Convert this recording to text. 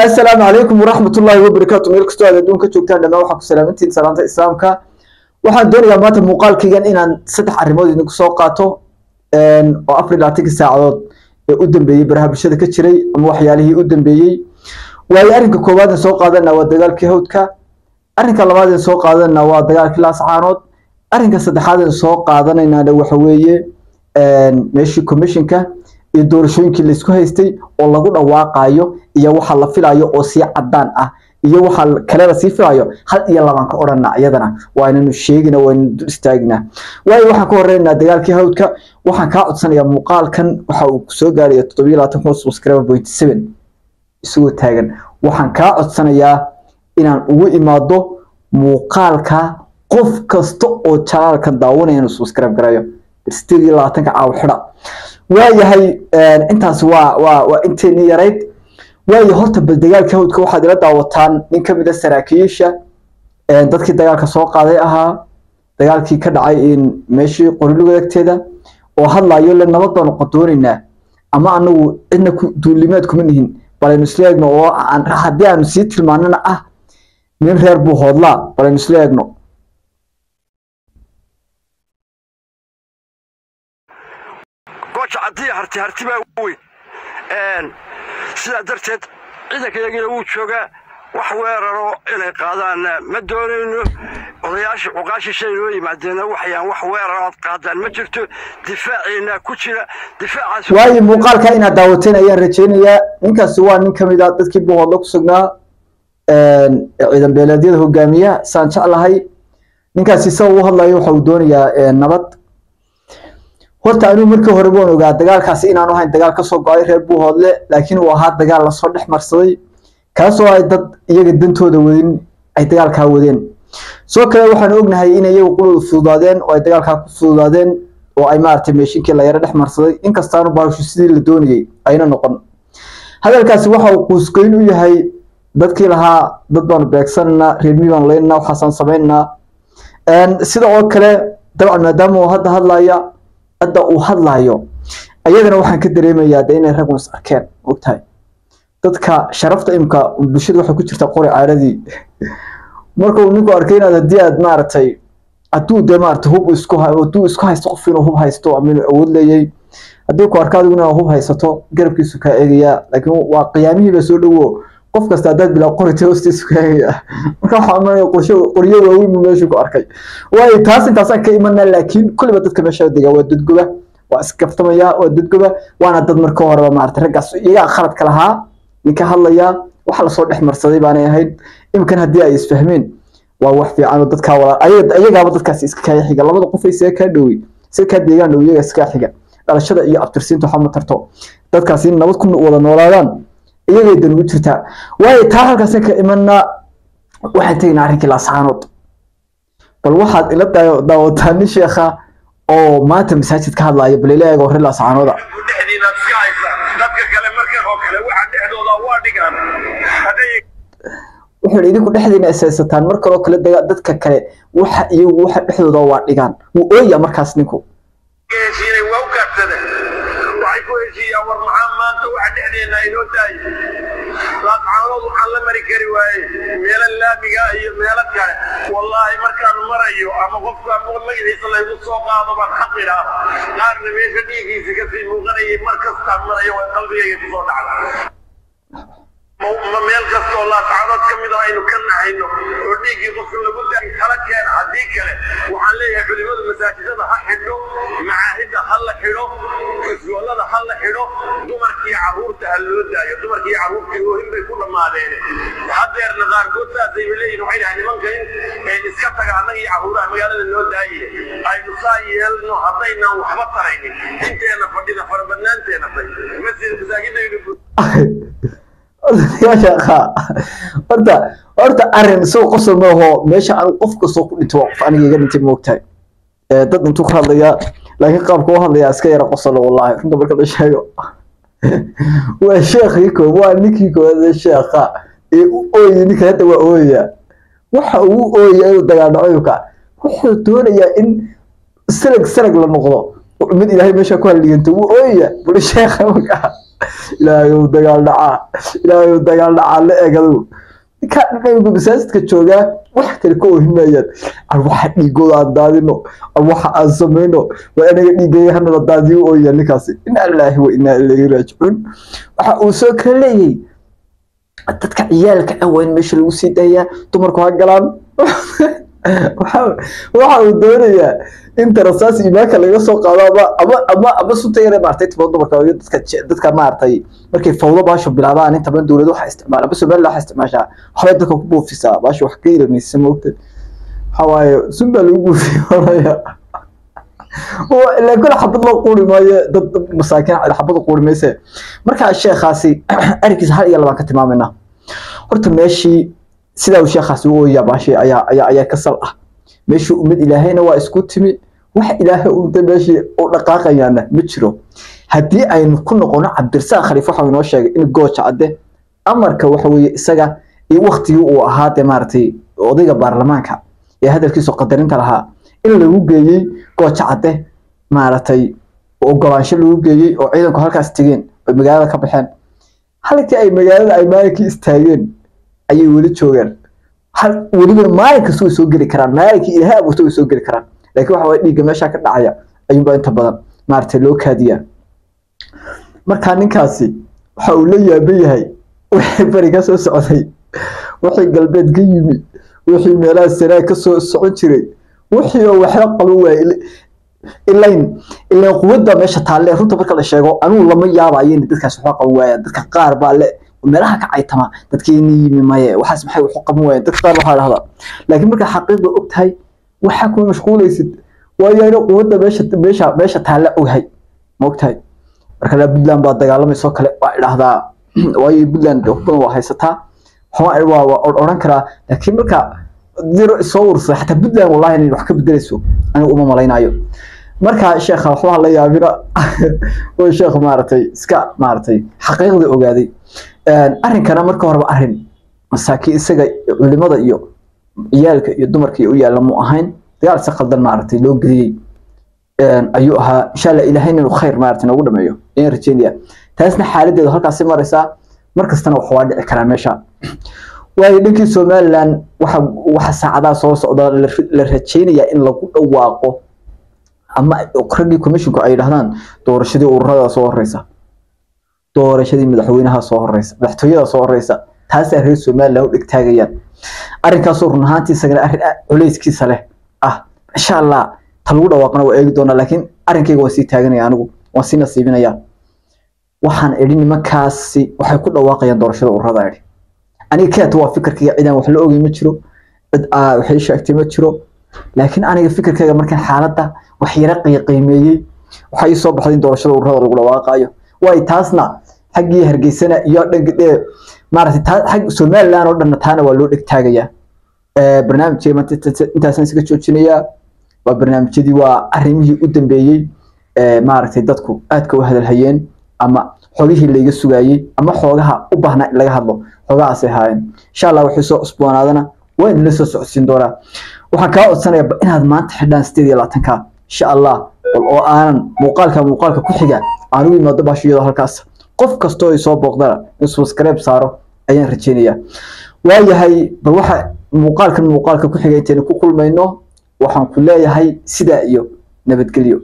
Assalaamu calaykum waraxmatullaahi wabarakaatu. Meel kastoo aad adduunka joogtaan dhammaan waxaa ku salaamantihiin salaanta islaamka. Waxaan doonayaa maanta muuqaalkaygan inaan saddex arrimood idinku soo qaato oo 24-kii saacadood ee u dambeeyey baraha bulshada ka jiray ama waxyaalihii u dambeeyey. Waayo, arrinka koowaad aan soo qaadanaa waa dagaalkii Hawdka, arrinka labaad aan soo qaadanaa waa dagaalkii Laascaanood, arrinka saddexaad aan soo qaadanaynaana waxa weeye meeshii commissionka iyo doorashooyinkii laisku haystay oo lagu dhawaaqayo iyo waxa la filayo oo sii cadaan ah iyo waxa kaleba sii filayo. Hal iyo labaan ka odhana iyadana waa inaynu sheegina, waa inaynu dul istaagnaa. Waayo, waxaan ka horeynaynaa dagaalkii Hawdka. Waxaan kaa codsanayaa muuqaalkan waxa uu soo gaaraya 27,000 subscriber point seven isagoo taagan. Waxaan kaa codsanayaa inaan ugu imaado muuqaalka qof kasta oo channelkan daawanaya inuu subscribe garayo 28-ka caaw xidha. Waayahay, intaas waa inteenii yarayd. Waayo, horta bal dagaalka Hawdka waxaad ila daawataan nin ka mid a saraakiisha dadkii dagaalka soo qaaday ahaa, dagaalkii ka dhacay meeshii Qorilugod agteeda, oo hadlayo le nabad baanu qadoonaynaa ama anagu cidna ku duulimaad kuma nihin. Balaynu isla eegno oo haddii aanu sii tilmaanana ah nin reer buu hoodlaa. Balaynu isla eegno. Gooja Caddiya Harti, Harti baa weyn. Sidaa darteed ciidanka iyagina wuu joogaa, wax weeraro inay qaadaanna ma doonayno. Odayaashii cuqaashii shay noo yimaadeenna waxayaan wax weeraro aad qaadaan ma jirto, difaaciinaa ku jira difaacaas. Waayo, muuqaalka inaad daawateen ayaan rajaynayaa. Ninkaasi waa nin kamid ah dadkii Buuhoodla ku sugnaa, ciidan beeleedyada hogaamiya saan jeclahay. Ninkaasi isagoo u hadlayo waxa uu doonayaa nabad. Horta anigu markii hore waan ogaa dagaalkaasi inaanu ahayn dagaal kasoo go-ay reer Buuhoodle, laakiin uu ahaa dagaal lasoo dhex marsaday, kaasoo ay dad iyaga dantooda wadin ay dagaalkaa wadeen. Soo kale waxaan ognahay in iyagu qulooda fududaadeen oo ay dagaalkaa ku fududaadeen oo ay maaragtay meeshinkii la yaro dhex marsaday, inkastaanu baashu sidii la doonayay ayna noqon. Hadalkaasi waxa uu quusgoyn u yahay dadkii lahaa dad baanu beegsanaynaa, reer miyi baanu leynaa, waxaasaan samaynaa. Sida oo kale dabcan maadaama uu hadda hadlaya, hadda uu hadlaayo, ayadana waxaan ka dareemayaa de inay raggu is arkeen. Ogtahay dadka sharafta imka bulshada waxay ku jirtaa qori caaradii. Marka uu ninku arkay inaad haddii aad maaragtay hadduu dee maaragtay hub isku hadduu isku haysto qof inuu hub haysto ama inuu awood leeyay, haddii ku arka adigu inaad hub haysato, garabkiisu kaa eegayaa. Laakiin waa qiyaamihii baa soo dhowo, qof kasta haddaad bilaa qorita hoostiisu kaa eegaya. Marka waxaa imanaya qorshe qoryo waaweyn buu meeshu ku arkay. Waayo, taas intaasaan ka imanaa. Laakiin kulliba dadka meesha degaa waa dadgoba, waa iskaftamaya, waa dadgoba, waana dad marka horeba maaragtay raggaas iyagaa khaladka lahaa. Ninka hadlaya waxa lasoo dhex marsaday baanay ahayd. Imkan haddii ay isfahmeen waa wax fiican oo dadkaa walaa ayagaaba dadkaasi iska kaa xiga. Labada qof ay isaga kaa dhowey, isaga kaa deegaan dhow, iyaga iska xiga. Dhalashada iyo abtirsiinta waxba ma tarto, dadkaasi in nabad ku wada noolaadaan iyagay dan ugu jirtaa. Waayo, taa halkaasi ka imanaa, waxaan tegaynaa arrinkii Laascaanood. Bal waxaad ila daawataa nin sheekha oo maanta masaajid ka hadlaya. Bal ila eego hore Laascaanooda. Dhexdiina iska haysa dadka kale markan oo kale waxa dhexdooda waa dhigaan hadday Wuxuu yidhi idinku dhexdiina is haysataan, mar kaloo kale dadka kale waxa iyagu waxa dhexdooda waa dhigaan. Wuu ooya markaas ninku. Heshiinay waa u kaadsadeen, waxay ku heshiiyaan war maxaa maanta waxa dhexdeena inoo tahay. Laascaanood waxaan la mari kari waaye meelo laamiga iyo meelo kale. Wallaahi markaan marayo ama qofka magaciisa laygu soo qaado baan xaq idhaah, qaarna meesha dhiiggiisa kasii muuqanayay. Mar kastaan marayo waa qalbigayga kusoo dhacda ma meel kastoo Laascaanood ka mid ah aynu ka naxayno oo dhiiggii qofka lagu daay kala keena. Haddii kale waxaan leeyahay culimadu masaajidada ha xidho, macaahidda ha la xidho, isgoolada ha la xidho, dumarkii carruurta ha loo daayo. Dumarkii carruurtii oohin bay ku dhammaadeen. Haddeerna qaarkood saasayba leeyihin, waxay dhahay nimanka in iska taga, annaga iyo carruuraha magaalada loo daaye. Aynu saa yeelno haddaynaan waxba taraynin inteena fadhida farabadnaanteena tay masjid masaajidaynu. Sheekha, horta arrin soo qosol ma aho. Meesha anigu qof kastoo ku dhinto waa qof aniga iga dhintay, moogtahay? Dad intuu ka hadlayaa, laakiin qaabka u hadlayaa iska yara qosol. Wallahi runta marka la sheego waa sheekhii koob, waa ninkii koowaad ee sheekha ee u ooyay. Ninka hadda waa ooyaya, waxa uu u ooyaya inuu dagaal dhaco imka. Wuxuu doonayaa in salag salag la noqdo mid ilaahay meesha ku halliganto. Wuu ooyaya buri sheekha markaa. Ilaahay uu dagaal dhacaa, Ilaahay uu dagaal dhacaa. La eegadu ninkaa dhinaca masaajidka joogaa wax kale ka ohimayaan, ar waxa dhiigooda aan daadino, ar waxa aan samayno, waa anaga dhiigaya hanala daadiyo ooyaa ninkaasi. Inaa lilaahi wa inaa ilayhi raajicuun. Waxa uu soo kala leeyay dadka ciyaalka ah waa in meesha lagu sii daayaa, dumarku ha galaan. Waxa uu doonayaa inta rasaas imaanka laga soo qaado ama ama ama ama sunta yare maartay inta badan dumarka iyo dadka maartay markay fawdo baasho bilaabaan, inta badan dowladda waxa isticmaala ama Somaliland waxa isticmaashaa waxbay dadka ku buufisaa baasho wax ka ilmaysa moogta. Waxa waaye sun baa lagu buufiya, ilaa kule xabad loo quuri maayo dad masaakiin, xabad quuri mayse. Marka sheekhaasi arrinkiisa hal iyo labaan ka tilmaamayna. Horta meeshii sidaa uu sheekhaasi u ooyaa baashay ayaa ayaa ayaa ka sal ah meeshii ummad Ilaahayna waa isku timi, wax Ilaahay uunta meeshii u dhaqaaqayaana ma jiro. Haddii aynu ku noqono Cabdirasaaq Khaliif, waxa uu inoo sheegay in Gooja Cadde amarka waxa weeye isaga iyo waktigii uu ahaa dee maaragtay odayga baarlamaanka ee hadalkiisu qadarinta lahaa in lagu geeyey Gooja Cadde, maaragtay ogolaansho lagu geeyey oo ciidanku halkaas tegeen oo magaalada ka baxeen. Halkii ay magaalada ay maalinkii istaageen ayay weli joogaan, welibana maalin kasta way soo geli karaan, maalinkii Ilaahay abuurta way soo geli karaan, laakiin waxa waye dhiigga meesha ka dhacaya ayuunbaa inta badan maaragtay loo kaadiyaa. Marka ninkaasi waxa uu la yaaban yahay wixii bari ka soo socday, wixii galbeed ka yimi, wixii meelaha sanaa ka soo socon jiray, wixii oo waxba qaban waayey. Ilayn quwadda meesha taalle runta marka la sheego anigu lama yaabayo in dadkaas waxba qaban waayaan. Dadka qaar baa le meelaha ka caytama dadkeeni yimi maye waxaas maxay wax u qaban waayeen, dadka qaar waxaa dhahdaa, laakiin marka xaqiiqda og tahay waxaa kuma mashquulaysid, waayo inu quwadda meesha taalle oghay ma ogtahay. Marka la Puntland baa dagaalamayso kale waa idhaahdaa, waayo Puntland badan waa haysataa, waxaa waa odhan karaa, laakiin marka diro soo urursaday xataa Puntland wallahi inay wax ka bedelayso anigu uma malaynayo. Marka sheekha waxba la yaabina, oo sheekh maaragtay iska maaragtay xaqiiqda ogaaday arrinkana. Marka horeba arrin masaakiin isaga culimada iyo ciyaalka iyo dumarka iyo u yaalla mu ahayn, dagaal si qaldan maaragtay loo geliyey ayuu ahaa. Insha Allah Ilaahayna inuu khayr maaragtay noogu dhameeyo ayaan rajeynaya. Taasna xaaladeedu halkaasi maraysaa, mar kastana wax waa dhici karaa meesha. Waayo dhankii Somaliland waxa saacadaha soo socda la rajeynayaa in lagu dhawaaqo ama raggii commissionku ay yidhahdaan doorashadii ururada soo horeysa, doorashadii madaxweynaha soo horeysa, madaxtooyada soo horeysa. Taasaa reer Somaliland u dhegtaagayaan arrinkaasoo run ahaantii isagana arrin culeyskiisa leh ah. Insha Allah ta lagu dhawaaqana waa eegi doonaa, laakiin arrinkayga waa sii taaganaya, anigu waan sii nasiibinaya. Waxaan idhi nimankaasi waxay ku dhawaaqayaan doorashada ururada idhi aniga keeta waa fikirkayga, cidaan wax la ogay ma jiro, cid waxay sheegtay ma jiro, laakiin aniga fikirkayga markaan xaaladda wax yara qiimeeyey waxaa ii soo baxday in doorashada ururada lagu dhawaaqayo. Waay taasna xaggii Hargeysana iyo dhanka maaragtay taa xag Somaliland oo dhanna taana waa loo dhegtaagayaa. Barnaamijkay maanta intaasaan iskaga joojinayaa. Waa barnaamijyadii, waa arrimihii u dambeeyey maaragtay dadku aadka u hadalhayeen ama xogihii layga sugaayey ama xoogaha u baahnaa in laga hadlo, xoogahaasay ahaayeen. Insha Allah wixii soo cusboonaadana waa idinla soo socodsiin doonaa. Waxaan kaa codsanayaa inaad maanta xidhaan 28-ka insha Allah, bal oo aanan muuqaalka ku xiga aan ugu yimaado baasho iyadoo halkaas qof kastoo ay soo booqdana in subscribe saaro ayaan rajeynayaa. Waayahay, bal waxa muuqaalkan muuqaalka ku xiga intaynu ku kulmayno waxaan ku leeyahay sidaa iyo nabadgelyo.